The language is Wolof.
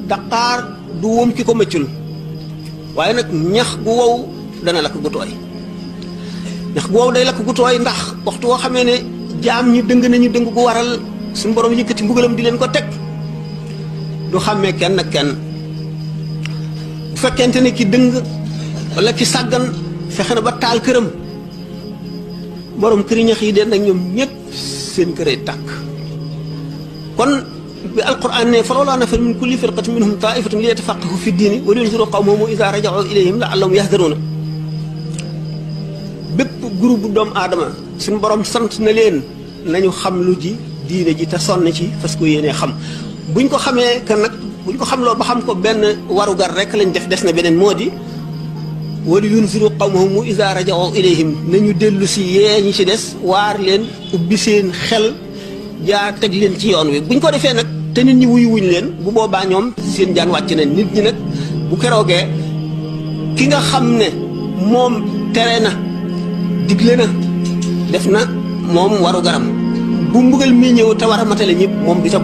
daqaar du wóom ki ko mëccul waaye nag ñax gu wow dana lakk gu tooy ñax gu wow day lakk gu tooy ndax waxtu woo xamee ne jaam ñi dëng nañu dëng gu waral suñu borom yëkkati mbugalam di leen ko teg du xàmmee kenn ak kenn bu fekkente ne ki dëng wala ki sàggan fexe na ba taal këram borom këri ñax yi den ak ñoom ñëpp seen këree tàkk kon bi alquran ne falawlaa nafara min kulli firqatin minhum taifatun li yatafaqqahu fi diini wa liyunziru qawmahum idha raja'u ilayhim la'allahum yahdaruuna bépp groupe bu doomu aadama suñu borom sant na leen nañu xam lu ji diine ji te sonn ci fas ko yéenee xam buñ ko xamee que nag buñ ko xam loo ba xam ko benn warugar rek lañ def des na beneen moo di wa liyunziru qawmahum idha raja'u ilayhim nañu dellu si yee ñi ci des waar leen ubbi seen xel jaa teg leen ci yoon wi buñ ko defee nag te nit ñi wuyu wuñ leen bu boobaa ñoom seen jaan wàcc nañ nit ñi nag bu keroogee ki nga xam ne moom tere na digle na def na moom waru garam bu mbugal mi ñëw te war a matale ñëpp moom bi ta